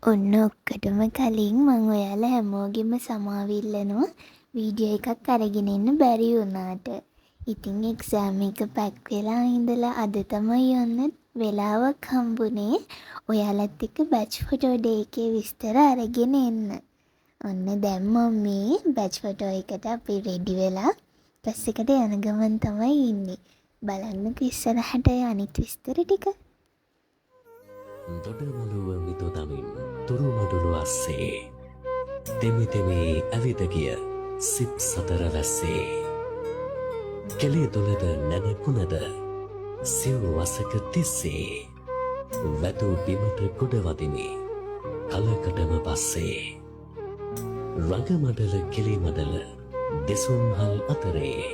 ඔන්න ඔක්කොටම කලින් මං ඔයාලා හැමෝගෙන්ම සමාව ඉල්ලනවා වීඩියෝ එකක් අරගෙන එන්න බැරි වුණාට. ඉතින් එක්සෑම් එක පැක් වෙලා ඉඳලා අද තමයි ඔන්න වෙලාවක් හම්බුනේ ඔයාලත් එක්ක බැච් ෆොටෝ ඩේ එකේ විස්තර අරගෙන එන්න. ඔන්න දැන් මං මේ බැච් ෆොටෝ එකට අපි රෙඩි වෙලා ක්ලාස් එකට යන ගමන් තමයි ඉන්නේ. බලන්නකෝ ඉස්සරහට අනිත් විස්තර ටික. දොඩමළුව මිතුදමින් තුරුමඩුළු අස්සේ තෙමි තෙමී ඇවිද ගිය සිප් සතර වැස්සේ, කෙළේ දොළද නැන කුණද සිව් වසක තිස්සේ, වැදූ බිමට ගොඩ වදිමි කලකටම පස්සේ. රඟමඩල කෙළි මඩල දෙසුම්හල් අතරේ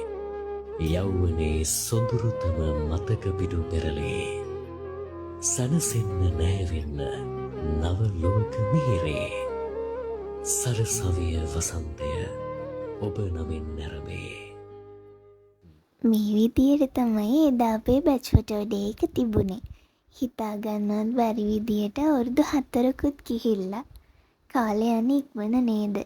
යෞවනයේ සොඳුරුතම මතක පිටු පෙරලේ, සැනසෙන්න නෑවෙන්න නව ලොවක මිහිරේ, සරසවිය වසන්තය ඔබ නමින් නැරඹේ. මේ විදියට තමයි එදා අපේ බැච් ෆොටෝ ඩේ එක තිබුණේ. හිතා ගන්නවත් බැරි විදියට අවුරුදු 4කුත් ගිහිල්ලා. කාලේ යන්නේ ඉක්මන නේද?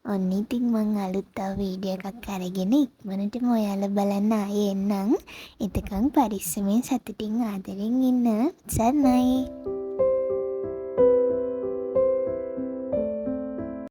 ඔන්න ඉතින් මං අලුත් තව වීඩියෝ එකක් අරගෙන ඉක්මනටම ඔයාලා බලන්න ආයේ එන්නම්. එතකන් පරිස්සමෙන් සතුටින් ආදරෙන් ඉන්න. සරණයි.